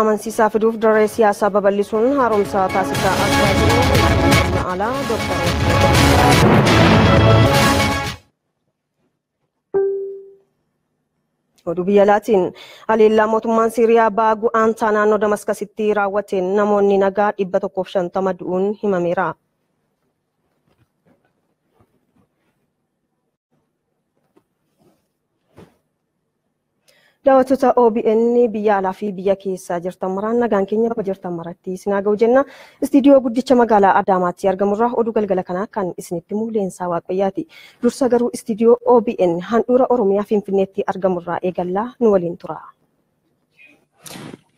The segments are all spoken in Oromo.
Amansiisaa fiduuf dirree siyaasaa babal'isuun haaromsa taasisaa akka jiru alaa Dooktar Oduu biyya alaatiin haleellaa mootummaan Siiriyaa ba'a aantaa naannoo Damaskasitti raawwateen namoonni nagaa 150 du'uun himameera. Daawwattoota OBN biyya alaa fi biyya keessaa jirtan maraan nagaan keenya bakka jirtan maratti isin haa ga'u jenna. Istiidiyoo guddicha magaalaa Adaamaatti argamurraa oduu galgala kanaa kan isinitti himu Leensaa Waaqayyaati. Dursa garuu istiidiyoo OBN handhuura Oromiyaa Finfinneetti argamurraa eegallaa, nu waliin tura.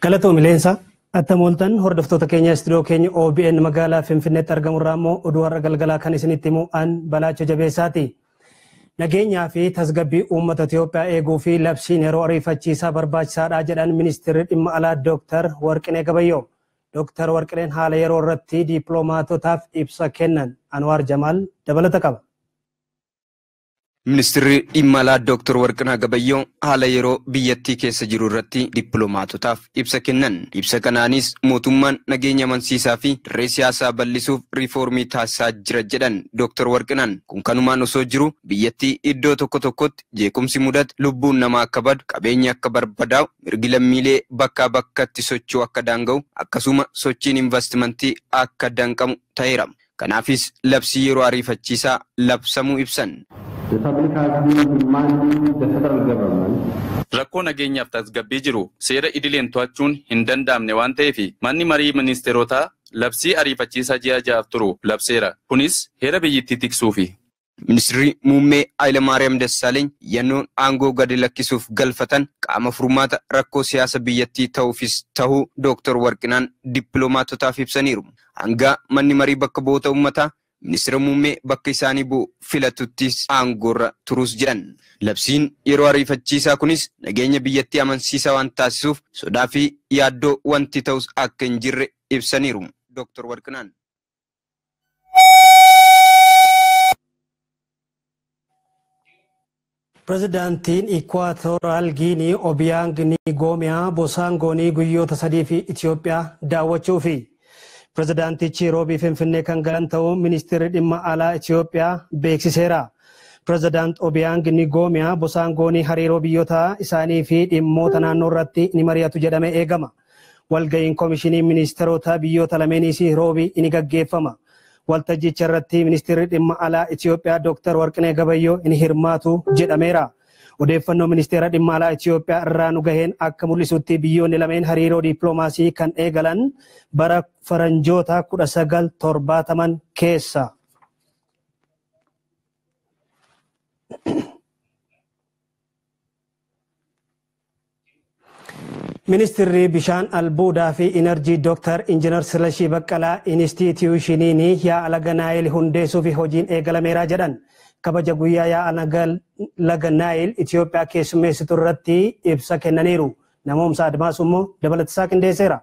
Galatoomi Leensaa. Attam ooltan, hordoftoota keenya. Istiidiyoo keenya OBN magaalaa Finfinneetti argamurraa immoo oduu har'a galgalaa kan isinitti himu an Balaachoo Jabeessaati. Nageenyaa fi tasgabbii uummata Itoophiyaa eeguu fi labsiin yeroo ariifachiisaa barbaachisaadha jedhan ministeerri dhimma alaa Dooktar Warqinee Gabayyoo. Dooktar Warqineen haala yeroo irratti dippiloomaatotaaf ibsa kennan. Anwaar Jamaal dabalata qaba. Ministeerri dhimma alaa Dooktar Warqinaa Gabayyoo haala yeroo biyyattii keessa jiru irratti dippiloomaatotaaf ibsa kennan. Ibsa kanaanis mootummaan nageenya amansiisaa fi dirree siyaasaa bal'isuuf riifoormii taasisaa jira jedhan Dooktar Warqinaan. Kun kanumaan osoo jiru biyyattii iddoo tokko tokkotti jeequmsi mudate lubbuun namaa akka badu, qabeenya akka barbadaa'u, mirgi lammiilee bakkaa bakkatti socho'u akka daanga'u, akkasuma sochiin investimentii akka danqamu ta'eera. Kanaafis labsii yeroo ariifachiisaa labsamuu ibsan. The public has been demanding the federal government Rakkoo nageenyaaf tasgabbii jiru seera idileen to'achuun hin danda'amne waan ta'eef, manni marii ministeerotaa labsii ariifachiisaa ji'a 6f turu labseera. Kunis heera biyyattii tiksuufi. Ministeerri muummee Hayilamaariyaam Dassaaleeny yennoon aangoo gadi lakkisuuf galfatan qaama furmaata rakkoo siyaasa biyyattii ta'uufis ta'uu Dooktar Warqinaan dippiloomaatotaaf ibsaniiru. Hanga manni marii bakka bu'oota uummataa ministeera muummee bakka isaanii bu'u filatuttis aangoorra turus jedhan. Labsiin yeroo ariifachiisaa kunis nageenya biyyattii amansiisaa waan taasisuuf sodaa fi yaaddoo wanti ta'us akka hin jirre ibsaniiru. Dooktar Warqinaan. Pirezidaantiin Ikwaatooraal Giinii Obiyaang Nigoomiyaa Bosaangoonii guyyoota 3 fi Itoophiyaa daawwachuufi. Pirezidaantichi roobii Finfinnee kan galan ta'uu ministeerri dhimma alaa Itoophiyaa beeksiseera. Pirezidaant Obiyaang Nigoomiyaa Bosaangoonii hariiroo biyyoota isaanii fi dhimmoota naannoo irratti ni mari'atu jedhamee eegama. Walga'iin koomishinii ministeerota biyyoota lameeniis roobii ni gaggeeffama. Waltajjicha irratti ministeerri dhimma alaa Itoophiyaa Dooktar Warqinee Gabayyoo ni hirmaatu jedhameera. Odeeffannoo ministeera dhimma alaa Itoophiyaa irraa nu gaheen akka mul'isutti, biyyoonni lameen hariiroo dippiloomaasii kan eegalan bara faranjoota 1970 keessa. Ministeerri bishaan, albuudaa fi inerjii Dooktar Injiinar Silashii Baqqalaa inistiitiyuushiniin yaa'a laga Naayil hundeessuu fi hojiin eegalameera jedhan. Kabaja guyyaa yaa'a laga Naayil Itoophiyaa keessummeessitu irratti ibsa kennaniiru. Namoomsa Admaas immoo dabalatasaa qindeesseera.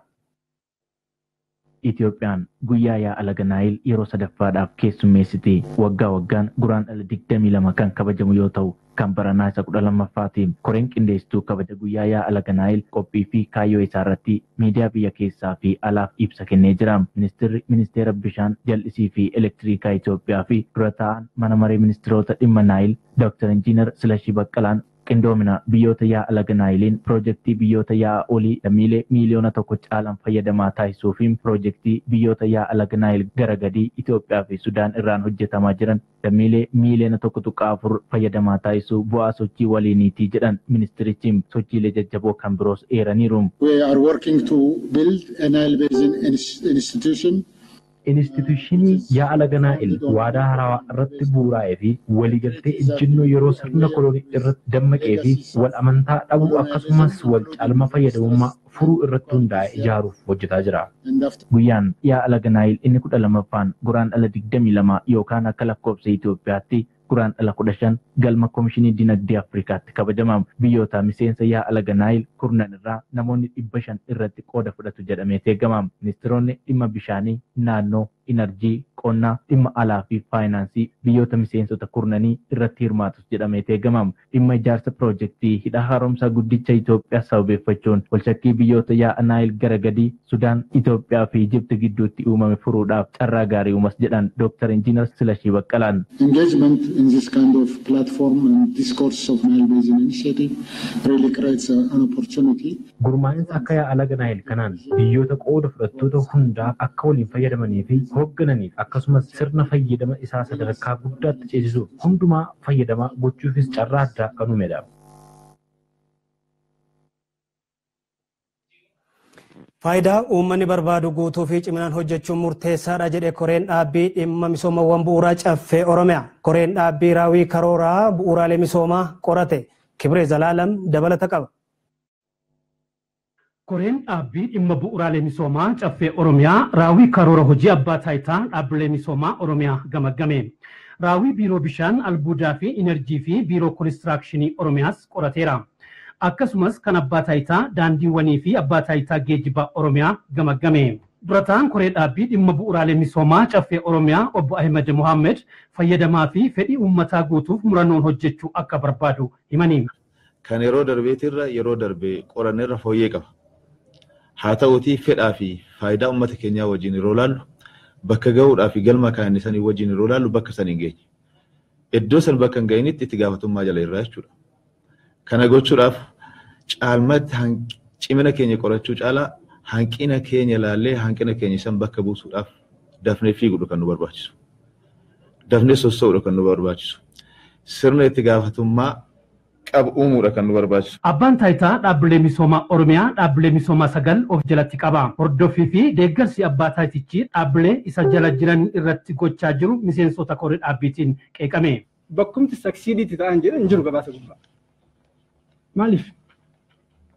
Itoophiyaan guyyaa yaa'a laga Naayil yeroo sadaffaadhaaf keessummeessiti. Waggaa waggaan Guraandhala 22 kan kabajamu yoo ta'u, kan baranaa isa 12ffaatiin. Koreen qindeessituu kabaja guyyaa yaa'a laga Naayil qophii fi kaayyoo isaa irratti miidiyaa biyya keessaa fi alaaf ibsa kennee jira. Ministeerri Ministeera Bishaan, Jal'isii fi Elektirikaa Itoophiyaa fi dura taa'an mana maree ministeerota dhimma Naayil Dr. Injiinar Silashii Baqqalaan qindoomina biyyoota yaa'a laga Naayiliin piroojeektii biyyoota yaa'a olii lammiilee miiliyoona 1 caalan fayyadamaa taasisuu fi piroojeektii biyyoota yaa'a laga Naayil gara gadii Itoophiyaa fi Sudaan irraan hojjetamaa jiran lammiilee miiliyoona 1.4 fayyadamaa taasisuu bu'aa sochii waliiniitii jedhan ministirichi. Sochiilee jajjaboo kan biroos eeraniiru. We are working to build a Nile Basin institution. Inistituushinii yaa'a laga Naayil waadaa haarawaa irratti bu'uuraa'ee fi waliigaltee ejjennoo yeroo sirna kolonii irratti dammaqee fi wal amantaa dhabuu akkasumas wal caalma fayyadamummaa furuu irratti hundaa'e ijaaruuf hojjetaa jira. Guyyaan yaa'a laga Naayil inni 12ffaan Guraandhala 22 yookaan akka lakkoofsa Itoophiyaatti Guraandhala 15 galma Komishinii Dinagdee Afrikaatti kabajama. Biyyoota miseensa yaa'a laga Naayil kurnan irraa namoonni 500 irratti qooda fudhatu jedhamee eegama. Ministeeronni dhimma bishaanii naannoo inarjii, qonnaa, dhimma alaa fi faayinaansii biyyoota miseensota kurnanii irratti hirmaatus jedhamee eegama. Dhimma ijaarsa piroojeektii hidha haaromsaa guddicha Itoophiyaa sababeeffachuun walshakkii biyyoota yaa'a Naayil gara gadii Sudaan, Itoophiyaa fi Ijipti gidduutti uumame furuudhaaf carraa gaarii uumas jedhan Dr. Injiinar Silashii Baqqalaan. Engagement in this kind of platform and discourse of Nile Basin Initiative really creates an opportunity. Gurmaa'insa akka yaa'a laga Naayil kanaan biyyoota qooda fudhattoota hundaa akka waliin fayyadamanii fi hooggananiif akkasumas sirna fayyadama isaa sadarkaa guddaatti ceesisuuf hundumaa fayyadamaa gochuufis carraa addaa kan uumedha. Faayidaa uummanni barbaadu guutuu fi ciminaan hojjechuun murteessaadha jedhe koreen dhaabbii dhimma misoomawwan bu'uuraa caffee Oromiyaa. Koreen dhaabbii raawwii karooraa bu'uuraalee misoomaa qorate. Kibree Zalaalam dabalata qaba. Koreen dhaabbii dhimma bu'uuraalee misoomaa caffee Oromiyaa raawwii karoora hojii abbaa taayitaa dhaabbilee misoomaa Oromiyaa gamaggame. Raawwii biiroo bishaan albuudaa fi inerjii fi biiroo konistiraakshinii Oromiyaas qorateera. Akkasumas kan abbaa taayitaa daandiiwwanii fi abbaa taayitaa geejjibaa Oromiyaa gamaggame. Durataan koree dhaabbii dhimma bu'uuraalee misoomaa caffee Oromiyaa obbo Ahmed Mohaammed fayyadamaa fi fedhii uummataa guutuuf murannoon hojjechuu akka barbaadu himani. Kan yeroo darbeetirra yeroo darbe qoranneerra fooyyee qaba. Haa ta'uutii fedhaa fi faayidaa uummata keenyaa wajjin yeroo laallu bakka gahuudhaa fi galma kaa'anne sanii wajjin yeroo laallu bakka san hin geenye. Iddoo san bakka hin ga'initti itti gaafatamummaa jala irraa jechuudha. Kana gochuudhaaf caalmatti cimina keenya qorachuu caalaa hanqina keenya laallee hanqina keenya san bakka buusuudhaaf dafnee fiiguudha kan nu barbaachisu. Dafnee sossoo'uudha kan nu barbaachisu. Sirna itti gaafatamummaa qabu uumuudha kan nu barbaachisu. Abbaan taayitaa dhaabbilee misoomaa Oromiyaa dhaabbilee misoomaa 9 of jalatti qaba. Hordoffii fi deeggarsi abbaa taayitichi dhaabbilee isa jala jiran irratti gochaa jiru miseensota koree dhaabbiitiin qeeqame. Bakkumti saksiidiitti ta'an jedhan hin jiru gabaasa gubbaa. Maaliif?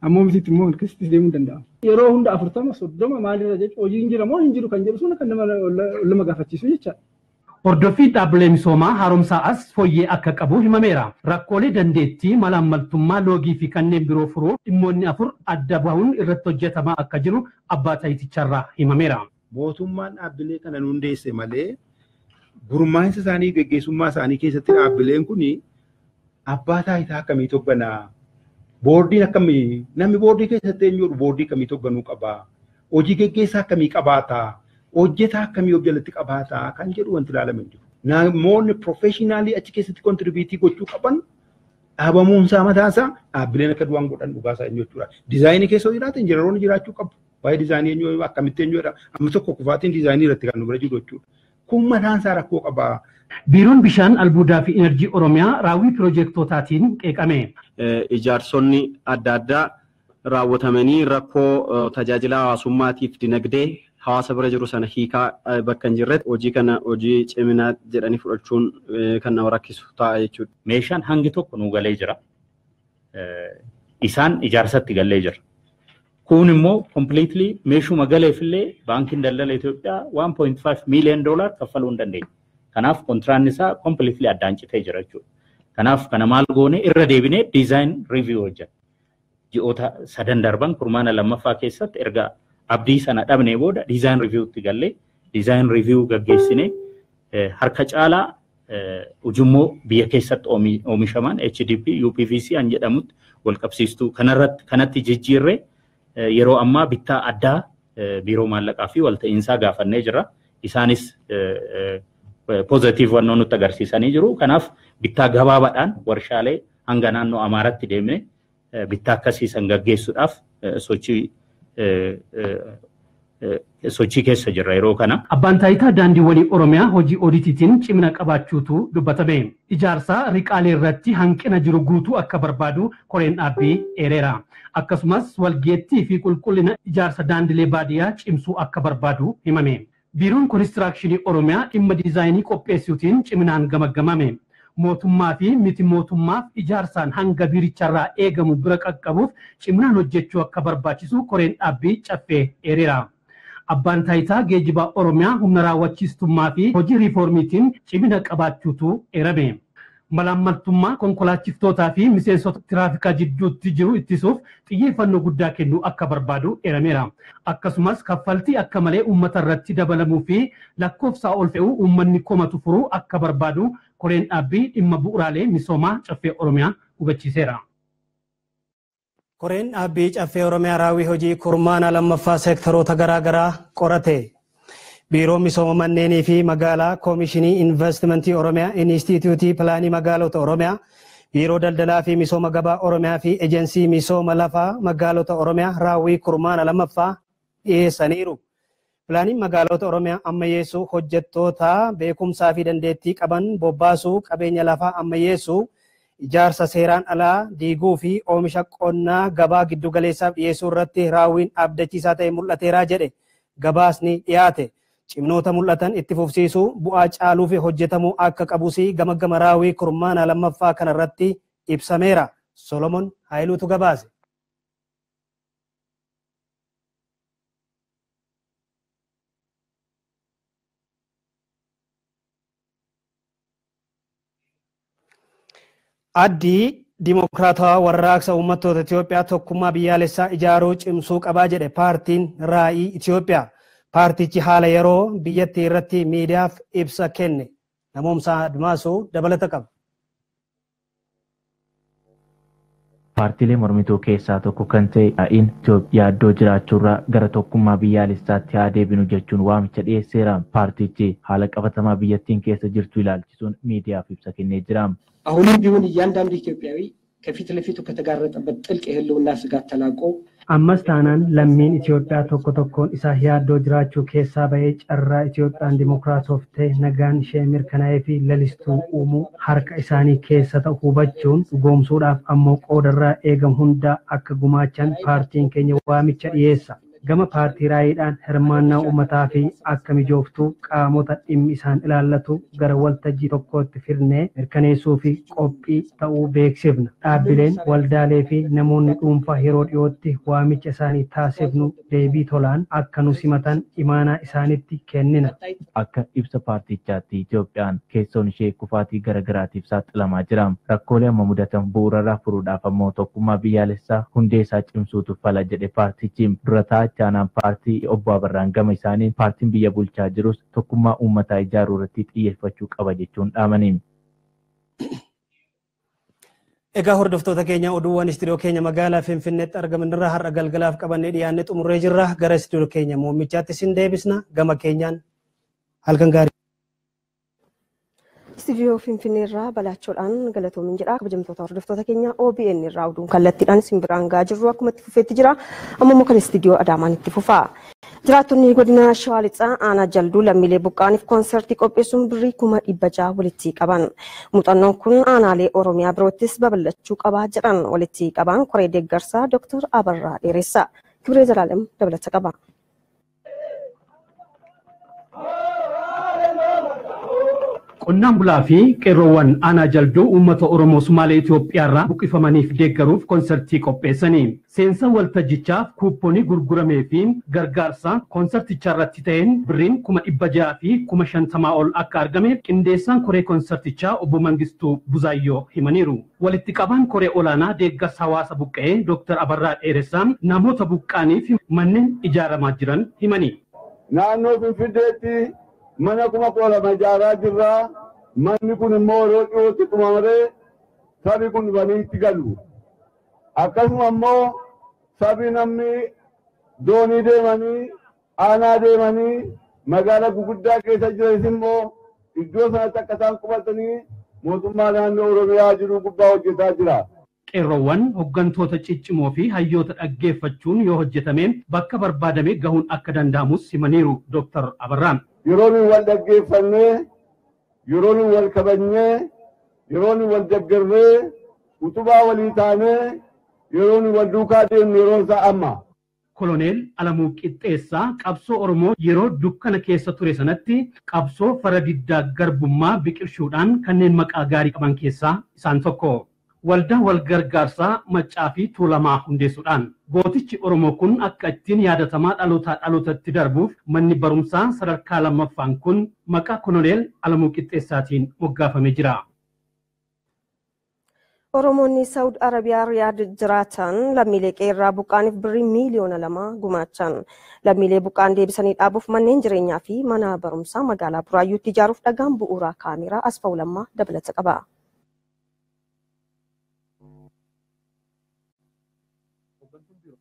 Ammoo mitiitti immoo akkasitti deemuu danda'ama. Yeroo hunda 40 30 maalirra jechuun hojiin jira moo hin jiru kan jedhu sun kan nama gaafachiisu jechaadha. Hordoffiin dhaabbilee misoomaa haaromsaa as fooyyee akka qabu himameera. Rakkoolee dandeettii malaammaltummaa loogii fi kanneen biroo furuuf dhimmoonni 4 adda bahuun irratti hojjetamaa akka jiru abbaa taayiticharraa himameera. Mootummaan dhaabbilee kana hundeesse malee gurmaa'insa isaanii geggeessummaa isaanii keessatti dhaabbileen kun abbaa taayitaa akkamii hoogganaa? Boordiin akkamii namni boordii keessatti eenyudha boordii akkamii hoogganuu qabaa? Hojii geggeessaa akkamii qabaataa? Hojjetaa akkamii of jalatti qabaataa kan jedhu wanti ilaalame hin jiru. Namoonni piroofeeshinaalii achi keessatti kontribiitii gochuu qaban dhaabamuunsaa mataasaa dhaabbileen akka du'an godhan dhugaasaa eenyu jechuudha. Diizaayinii keessa jiraatan injiinaroonni jiraachuu qabu. Waa'ee diizaayinii eenyu akkamitti eenyudha amma tokko kufaatiin diizaayinii irratti kan nu bira jiru jechuudha. Kun mataansaa rakkoo qaba. Biiroon bishaan albuudaa fi inerjii Oromiyaa raawwii piroojeektootaatiin qeeqame. Ijaarsonni adda addaa raawwatamanii rakkoo tajaajila hawaasummaatiif dinagdee hawaasa bira jiru sana hiikaa bakka hin jirretti hojii kana hojii ciminaa jedhanii fudhachuun kan nama rakkisu ta'a jechuudha. Meeshaan hangi tokko nuu galee jira. Isaan ijaarsatti galee jira. Kun immoo completely meeshuma galeefillee baankiin daldala Itoophiyaa $1.5 million kaffaluu hin dandeenye. Kanaaf kontiraanni isaa completely addaan citee jira jechuudha. Kanaaf kana maal goone irra deebinee design review hojjenna. Ji'oota sadan darban kurmaana lammaffaa keessatti erga abdii sana dhabnee booda design review tti gallee design review gaggeessinee harka caalaa ujummoo biyya keessatti oomishaman HDP, UPVC an jedhamutti wal qabsiistuu kanarratti kanatti jijjiirree yeroo ammaa bittaa addaa biiroo maallaqaa fi walta'iinsaa gaafannee jira. Isaanis positive wannoo nutti agarsiisanii jiru. Kanaaf bittaa gabaabaadhaan warshaalee hanga naannoo Amaaraatti deemnee bittaa akkasiisan gaggeessuudhaaf sochii keessa jirra yeroo kana. Abbaan taayitaa daandiiwwanii Oromiyaa hojii ooditiitiin cimina qabaachuutu dubbatame. Ijaarsa riqaalee irratti hanqina jiru guutuu akka barbaadu koreen dhaabbii eereera. Akkasumas walgeettii fi qulqullina ijaarsa daandilee baadiyyaa cimsuu akka barbaadu himame. Biiroon konistiraakshinii Oromiyaa dhimma diizaayinii qopheessuutiin ciminaan gamaggamame. Mootummaa fi miti mootummaaf ijaarsaan hanga biiricharraa eegamu bira qaqqabuuf ciminaan hojjechuu akka barbaachisu koreen dhaabbii caffee eereera. Abbaan taayitaa geejjibaa Oromiyaa humna raawwachiistummaa fi hojii riiformiitiin cimina qabaachuutu eerame. Malaammaltummaa konkolaachiftootaa fi miseensota tiraafikaa jidduutti jiru ittisuuf xiyyeeffannoo guddaa kennuu akka barbaadu eerameera. Akkasumas kaffaltii akka malee uummata irratti dabalamuu fi lakkoofsaa ol fe'uu uummanni komatu furuu akka barbaadu koreen dhaabbii dhimma bu'uuraalee misoomaa Caffee Oromiyaa hubachiiseera. Koreen dhaabbii Caffee Oromiyaa raawwii hojii kurmaana lammaffaa seektaroota garaagaraa qorate. Biiroo Misooma Manneenii fi Magaalaa, Koomishinii Investimentii Oromiyaa, Inistituutii Pilaanii Magaalota Oromiyaa, Biiroo Daldalaa fi Misooma Gabaa Oromiyaa fi Ejensii Misooma Lafaa Magaalota Oromiyaa raawwii kurmaana lammaffaa dhiyeessaniiru. Pilaaniin magaalota Oromiyaa ammayyeessuu, hojjettoota beekumsaa fi dandeettii qaban bobbaasuu, qabeenya lafaa ammayyeessuu, ijaarsa seeraan alaa diiguu fi oomisha qonnaa gabaa giddugaleessaaf dhiyeessuu irratti raawwiin abdachiisaa ta'e mul'ateeraa jedhe gabaasni dhiyaate. Cimnoota mul'atan itti fufsiisuu, bu'aa caaluu fi hojjetamuu akka qabus gama gama raawwii kurmaana lammaffaa kanarratti ibsameera. Solomon Haayiluutu gabaase. Addii Dimokiraatawaa Warraaqsa Uummattoota Itoophiyaa tokkummaa biyyaalessaa ijaaruu cimsuu qabaa jedhe paartiin Raa'ii Itoophiyaa. Paartichi haala yeroo biyyattii irratti miidiyaaf ibsa kenne. Namoomsaa Admaasuu dabalata qaba. Paartiilee mormituu keessaa tokko kan ta'e Raa'iin Itoophiyaa iddoo jiraachuurraa gara tokkummaa biyyaalessaatti haa deebinu jechuun waamicha dhiyeesseera. Paartichi haala qabatamaa biyyattiin keessa jirtu ilaalchisuun miidiyaaf ibsa kennee jira. አሁንም ቢሆን እያንዳንዱ ኢትዮጵያዊ ከፊት ለፊቱ ከተጋረጠበት ጥልቅ የህልውና ስጋት ተላቆ Ammas taanaan lammiin Itoophiyaa tokko tokkoon isaa yaaddoo jiraachuu keessaa bahee carraa Itoophiyaan dimokiraatoftee nagaan ishee mirkanaa'ee fi lalistuu uumuu harka isaanii keessa ta'u hubachuun dhugoomsuudhaaf ammoo qoodarraa eegamu hundaa akka gumaachan paartiin keenya waamicha dhiyeessa. Gama paartii raayiidhaan hirmaannaa uummataa fi akka mijooftuu qaamota dhimmi isaan ilaallatu gara waltajjii tokkootti fidnee mirkaneessuu fi qophii ta'uu beeksifna. Dhaabbileen, waldaalee fi namoonni dhuunfaa yeroo dhiyootti waamicha isaanii taasifnu deebii tolaan akka nu simatan imaanaa isaanitti kennina. Akka ibsa paartichaatti Itoophiyaan keessoon ishee kufaatii garaagaraatiif saaxilamaa jira. Rakkoolee amma mudatan bu'uurarraa furuudhaaf ammoo tokkummaa biyyaalessaa hundee isaa cimsuutu fala jedhe paartichi. Dura taa'aa aanaan paartii obbo Abarraan gama isaaniin paartiin biyya bulchaa jirus tokkummaa uummataa ijaaruu irratti xiyyeeffachuu qaba jechuun dhaamani. Egaa hordoftoota keenya, oduuwwan istiidiyoo keenya magaalaa Finfinneetti argaman irraa har'a galgalaaf qabannee dhiyaannee xumurree jirra. Gara istiidiyoo keenya muummichaatti isin deebisna. Gama keenyaan halkan gaarii. Istiidiyoo Finfinnee irraa balaachoodhaan galatoomin jedha. Kabajamtoota hordoftoota keenya, OBN irraa oduun kallattiidhaan isin biraan gahaa jirru akkuma itti fufeetti jira. Amma immoo kan istiidiyoo Adaamaan itti fufa. Jiraattonni godina Shawaa Lixaa aanaa Jalduu lammiilee buqqaaniif koonsertii qopheessuun birrii 600,000 walitti qaban. Muuxannoon kun aanaalee Oromiyaa biroottis babal'achuu qabaa jedhan walitti qabaan koree deeggarsaa Dr. Abarraa Dheeressaa. Kibiree Zalaalem dabalata qaba. Qonnaan bulaa fi qeerroowwan aanaa Jalduu uummata Oromoo Sumaalee Itoophiyaarraa buqqifamaniif deeggaruuf konsertii qopheessanii. Seensa waltajjichaaf kuuppoonii gurguramee fi gargaarsa konsertichaa irratti ta'een birriin 650,000 ol akka argame qindeessaan koree konsertichaa obbo Mangistuu Buzaayyoo himaniiru. Walitti qabaan koree olaanaa deeggarsa hawaasa buqqa'ee Dr. Abarraa Dheeressaa namoota buqqaaniif manneen ijaaramaa jiran himani. Naannoo Finfinneetti mana 12,000 ijaaraa jirra. Manni kun immoo yeroo dhiyootti xumuramee sabi kun dhufanii itti galu. Akkasuma immoo sabi namni doonii deemanii, aanaa deemanii, magaalaa guguddaa keessa jiranis immoo iddoo sanatti akka isaan qubatanii mootummaa naannoo Oromiyaa jiru gubbaa hojjetaa jira. Qeerroowwan hooggantoota ciccimoo fi hayyoota dhaggeeffachuun yoo hojjetame bakka barbaadame gahuun akka danda'amus himaniiru Dr. Abarraan. Yeroo nuyi wal dhaggeeffannee, yeroo nuyi wal kabajnee, yeroo nuyi wal deeggarree, utubaa walii taanee, yeroo nuyi wal duukaa deemnu yeroon isaa amma. Koloneel Alamuu Qixxeessaa qabsoo Oromoo yeroo dukkana keessa ture sanatti qabsoo fara diddaa garbummaa biqilchuudhaan kanneen maqaa gaarii qaban keessaa isaan tokko. Waldaa wal gargaarsaa Maccaa fi Tuulamaa hundeessuudhaan gootichi Oromoo kun akka ittiin yaadatamaa dhalootaa dhalootatti darbuuf manni barumsaa sadarkaa lammaffaan kun maqaa Koloneel Alamuu Qixxeessaatiin moggaafamee jira. Oromoonni Saawud Arabiyaa Riyaad jiraatan lammiilee qeerraa buqqaaniif birrii miiliyoona 2 gumaachan. Lammiilee buqqaan deebisanii dhaabuuf manneen jireenyaa fi mana barumsaa magaalaa Buraayyuutti ijaaruuf dhagaan bu'uuraa kaameraa. Asfaw Lammaa dabalata qaba.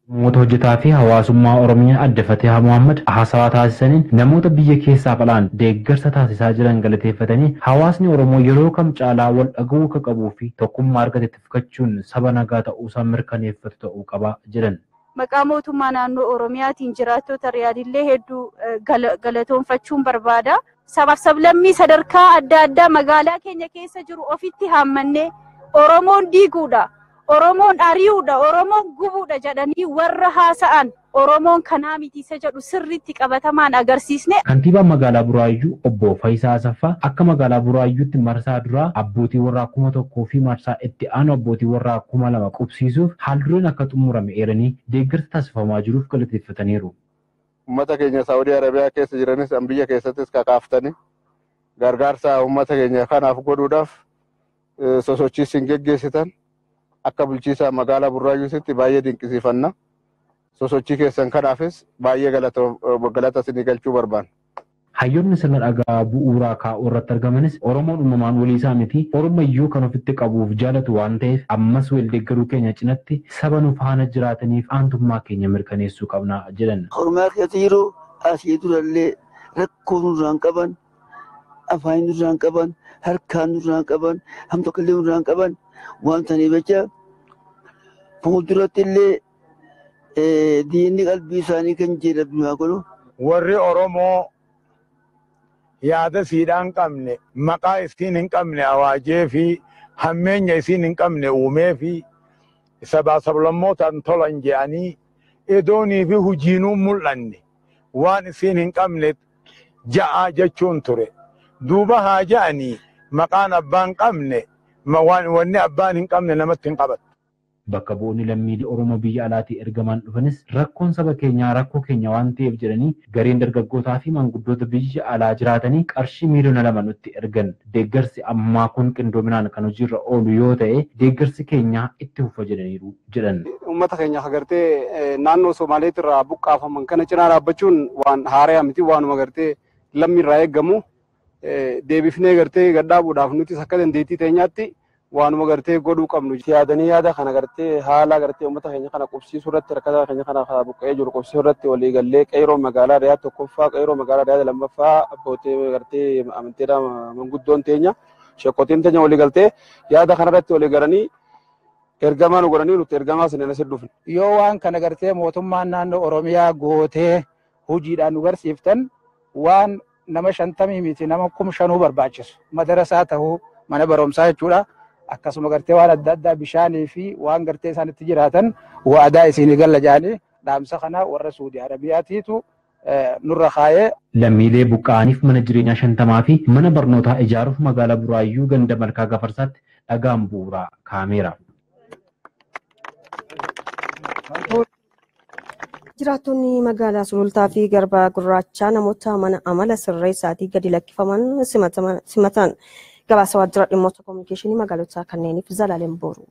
Namoota hojjetaa fi hawaasummaa Oromiyaa Adde Fatihaa Muhammad haasawaa taasisaniin namoota biyya keessaaf alaan deeggarsa taasisaa jiran galateeffatanii, hawaasni Oromoo yeroo kam caalaa wal dhaga'uu akka qabuu fi tokkummaa argate tikfachuun saba nagaa ta'uusaa mirkaneeffatu ta'uu qaba jedhan. Maqaa mootummaa naannoo Oromiyaatiin jiraattota Riyaadillee hedduu galatoonfachuun barbaada. Sabaaf sablammii sadarkaa adda addaa magaalaa keenya keessa jiru ofitti haammannee Oromoon diiguudha, Oromoon ari'uudha, Oromoon gubuudha jedhanii warra haasa'an, Oromoon kanaa miti isa jedhu sirriitti qabatamaan agarsiisne. Kantiibaan magaalaa Buraayyuu Obbo Fayisaa Asaffaa akka magaalaa Buraayyuutti marsaa duraa abbootii warraa 1000 fi marsaa itti aanu abbootii warraa 2000 qubsiisuuf haaldureen akka xumurame eeranii, deeggarsa taasifamaa jiruuf galateeffataniiru. Uummata keenya Saawudii Arabiyaa keessa jiranis an biyya keessattis kakaaftanii gargaarsa uummata keenya kanaaf godhuudhaaf sosochii isin geggeessitan akka bulchiisaa magaalaa Burraayyuutti baay'ee dinqisiifanna. Sosochii keessan kanaafis baay'ee galata isinii galchuu barbaanna. Hayyoonni sirna dhagaa bu'uuraa kaa'uu irratti argamanis Oromoon uumamaan walii isaa miti, Oromayyuu kan ofitti qabuuf jaalatu waan ta'eef, ammas wal deeggaruu keenya cinatti saba nu faana jiraataniif aantummaa keenya mirkaneessuu qabna jedhan. Oromiyaa keessa jiru asii durallee rakkoo nurraan qaban, afaan nurraan qaban, harkaan nurraan qaban, ham tokkollee nurraan qaban waan saniif jecha fuulduratti illee diinni qalbii isaanii kan jedhamu haa godhu. Warri Oromoo yaada siidhaan qabne, maqaa isiin hin qabne awaajee fi hammeenya isiin hin qabne uumee fi sabaa sablammootaan tolan je'anii idoonii fi hujiinuu mul'anne waan isiin hin qabne ja'a jechuun ture. Duuba haa ja'anii maqaan abbaan qabne, wanni abbaan hin qabne namatti hin qabatu. Bakka bu'oonni lammiilee Oromoo biyya alaatii ergamaan dhufanis rakkoon saba keenyaa rakkoo keenya waan ta'eef jedhanii, gareen dargaggootaa fi maanguddoota biyya alaa jiraatanii qarshii miiliyoona 2 nutti ergan. Deeggarsi ammaa kun qindoominaan kan hojiirra oolu yoo ta'e, deeggarsi keenyaa itti fufa jedhaniiru jedhan. Uummata keenya agartee naannoo Somaaleetti irraa buqqaafaman kana cinaa dhaabbachuun waan haaraa miti, waanuma gartee lammii irraa eeggamu. Deebifnee gartee gadhaabuudhaaf nutis akka dandeettii teenyaatti waanuma gartee godhuu qabnu. Yaadanii yaada kana gartee haala gartee uummata keenya kana qubsiisuu irratti, rakkataa keenya kana buqqa'ee jiru qubsiisuu irratti walii gallee, qeeroo magaalaa Riyaad tokkoffaa, qeeroo magaalaa Riyaad lammaffaa, abbootii gartee amanteedha, manguddoon teenya, sheekotiin teenya walii galtee yaada kana irratti walii galanii ergamaa nu godhanii nuti ergamaa sineen asi dhufne. Yoo waan kana gartee mootummaan naannoo Oromiyaa gootee hojiidhaan nu garsiiftan, waan nama 50 miti, nama 5000 barbaachisu, madarasaa ta'uu, mana barumsaa jechuudha. Akkasuma gartee waan adda addaa, bishaanii fi waan gartee isaan itti jiraatan waadaa isinii galla jedhanii dhaamsa kana warra Suudii Arabiyaatiitu nurra kaayee. Lammiilee buqqa'aniif mana jireenyaa 50 fi mana barnootaa ijaaruuf magaalaa Buraayyuu ganda Malkaa Gafarsaatti dhagaan bu'uuraa kaa'ameera. Jiraattonni magaalaa Sulultaa fi Garba Gurraachaa namoota mana amala sirreessaatii gadi lakkifaman simatan. Gabaasa waajjira dhimmoota kominikeeshinii magaalota kanneeniif Zalaaleen Boru.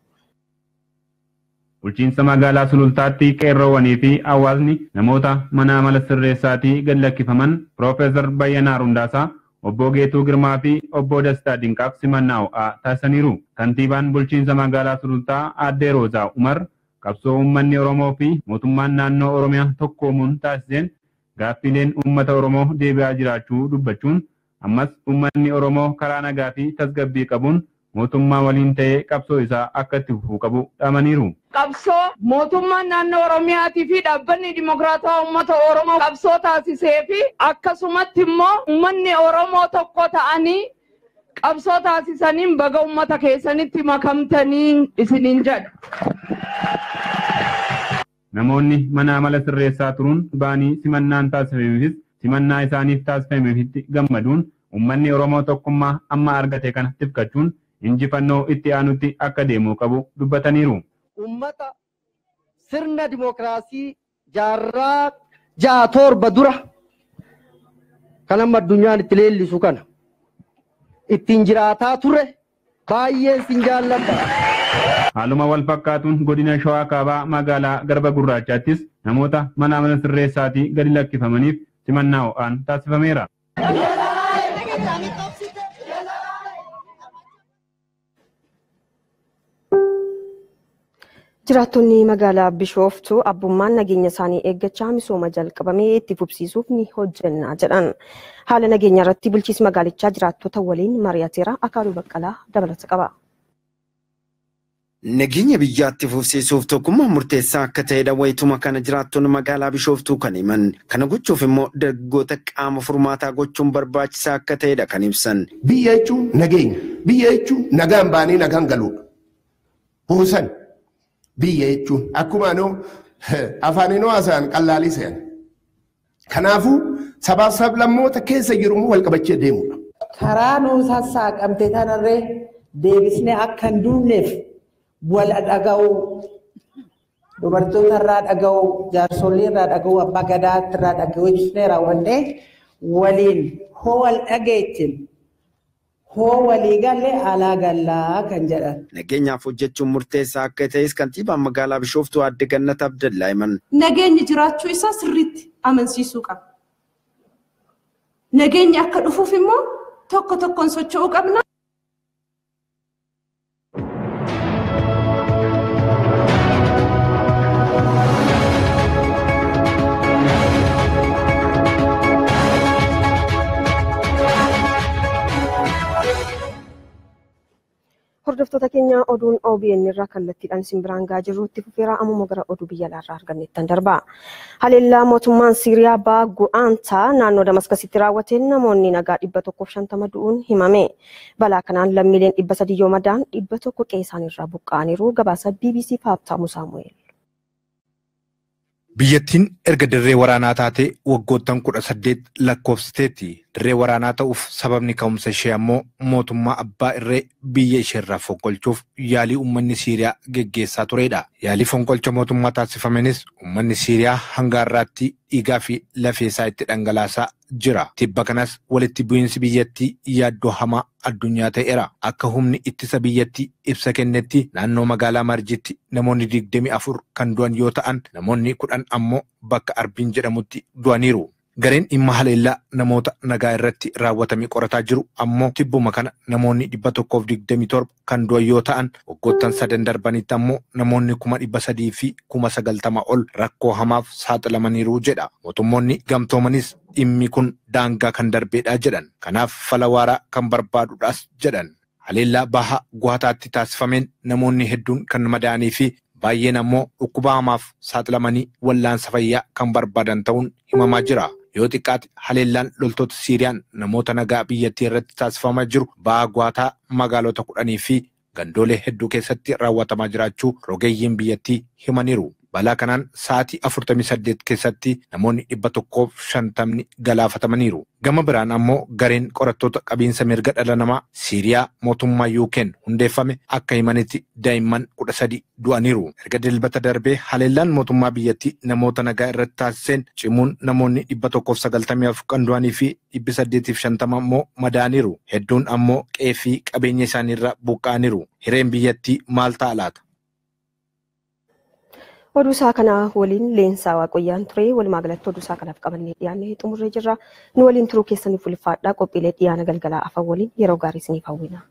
Bulchiinsa magaalaa Sulultaatti qeerroowwanii fi hawaasni namoota mana amala sirreessaatii gad lakkifaman Piroofeesar Bayyanaa Rundaasaa, Obbo Geetuu Girmaa fi Obbo Dastaa Dinqaaf simannaa ho'aa taasisaniiru. Kantiibaan bulchiinsa magaalaa Sulultaa Aadde Roozaa Umar qabsoo uummanni Oromoo fi mootummaan naannoo Oromiyaa tokkoomuun taasiseen gaaffiileen uummata Oromoo deebi'aa jiraachuu dubbachuun, ammas uummanni Oromoo karaa nagaa fi tasgabbii qabuun mootummaa waliin ta'ee qabsoo isaa akka itti fufuu qabu dhaamaniiru. Qabsoo mootummaan naannoo Oromiyaatii fi dhaabbanni Dimokiraatawaa Uummata Oromoo qabsoo taasisee fi akkasumatti immoo uummanni Oromoo tokko ta'anii qabsoo taasisaniin baga uummata keessanitti makamtanii isiniin jedha. Namoonni mana amala sirreessaa turuun ba'anii simannaan taasifameefis simannaa isaaniif taasifameefitti gammaduun, uummanni Oromoo tokkummaa amma argate kana tifkachuun injifannoo itti aanutti akka deemuu qabu dubbataniiru. Uummata sirna dimookiraasii jaarraa 6 7 dura kan amma addunyaan itti leellisu kana ittiin jiraataa ture, baay'een sin jaalladha. Haaluma wal fakkaatuun godina Shawaa Kaabaa magaalaa Garba Gurraachaattis namoota mana amala sirreessaatii gadi lakkifamaniif simannaa ho'aan taasifameera. Jiraattonni magaalaa Bishooftuu abbummaan nageenya isaanii eeggachaa misooma jalqabamee itti fufsiisuuf ni hojjenna jedhan. Haala nageenya irratti bulchiinsi magaalichaa jiraattota waliin mari'ateera. Akaaluu Baqqalaa dabalata qaba. Nageenya biyyaatti fufsiisuuf tokkummaan murteessaa akka ta'edha wayituma kana jiraattonni magaalaa Bishooftuu kan himan. Kana gochuuf immoo dargaggoota qaama furmaataa gochuun barbaachisaa akka ta'edha kan ibsan. Biyya jechuun nageenya. Biyya jechuun nagaan baanee nagaan galuudha. Hoosan biyya jechuun akkuma anoo afaaninoo haasa'an qallaalii se'an. Kanaafuu sabaaf sablammoota keessa jiru wal qabachee deemudha. Karaa nuu sassaaqamte kanarree deebisnee akka hin duunneef wal dhaga'uu, dubartoota irraa dhaga'uu, jaarsolii irraa dhaga'uu, abbaa gadaa irraa dhaga'uu ibsinee raawwannee waliin hoo wal dhageettiin hoo walii galee alaa gallaa kan jedhan. Nageenyaaf hojjechuun murteessaa akka ta'es kantiibaan magaalaa Bishooftuu Aadde Gannat Abdallaa himan. Nageenyi jiraachuu isaa sirriitti amansiisuu qaba. Nageenyi akka dhufuuf immoo tokko tokkoon socho'uu qabna. Hordoftoota keenya oduun OBN irraa kallattiidhaan isin biraan gahaa jirrutti fufeera. Ammuma gara oduu biyya alaarraa argannettan darba. Haleellaa mootummaan Siiriyaa ba'a Gu'aantaa naannoo Damaskasitti raawwateen namoonni nagaa 150 du'uun himame. Balaa kanaan lammiileen 300 yoo madaan 100 qe'ee isaaniirraa buqqa'aniiru. Gabaasa BBC Faabtaamu Saamu'eel. Biyyattiin erga dirree waraanaa taatee waggoottan 18 lakkoofsiteetti. Dirree waraanaa ta'uuf sababni ka'umsa ishee ammoo mootummaa abbaa irree biyya isheerraa fonqolchuuf yaalii uummanni Siiriyaa geggeessaa turedha. Yaalii fonqolcha mootummaa taasifamenis uummanni Siiriyaa hanga har'aatti dhiigaa fi lafee isaa itti dhangalaasaa jira. Tibba kanas walitti bu'iinsi biyyattii yaaddoo hamaa addunyaa ta'eera. Akka humni ittisa biyyattii ibsa kennetti naannoo magaalaa Marjitti namoonni 24 kan du'an yoo ta'an namoonni 10 ammoo bakka Arbiin jedhamutti du'aniiru. Gareen dhimma haleellaa namoota nagaa irratti raawwatame qorataa jiru ammoo tibbuma kana namoonni 127 kan du'an yoo ta'an waggoottan sadan darbanitti ammoo namoonni 390,000 ol rakkoo hamaaf saaxilamaniiru jedha. Mootummoonni gamtoomanis dhimmi kun daangaa kan darbeedha jedhan. Kanaaf fala waaraa kan barbaadudhaas jedhan. Haleellaa baha Guwataatti taasifameen namoonni hedduun kan madaa'anii fi baay'een ammoo dhukkuba hamaaf saaxilamanii wallaansa fayyaa kan barbaadan ta'uun himamaa jira. Yoo xiqqaate haleellaan loltoota Siiriyaan namoota nagaa biyyattii irratti taasifamaa jiru baha Guwataa magaalota 10 fi gandoolee hedduu keessatti raawwatamaa jiraachuu rogeeyyiin biyyattii himaniiru. Balaa kanaan sa'aatii 48 keessatti namoonni 150 galaafatamaniiru. Gama biraan ammoo gareen qorattoota qabiinsa mirga dhala namaa Siiriyaa mootummaa UK'n hundeeffame akka himanitti daa'imman 13 du'aniiru. Erga dilbata darbee haleellaan mootummaa biyyattii namoota nagaa irratti taasiseen cimuun namoonni 194 kan du'anii fi 850 ammoo madaa'aniiru. Hedduun ammoo qe'ee fi qabeenya isaaniirra buqqa'aniiru. Hireen biyyattii maal ta'a laata? Oduu isaa kana waliin Leensaa Waaqayyaan ture. Walumaa galatti oduu isaa kanaaf qabannee dhiyaannee xumurree jirra. Nu waliin turuu keessaniif ulfaadhaa. Qophiilee dhiyaana galgalaa afan waliin yeroo gaarii isiniif hawwina.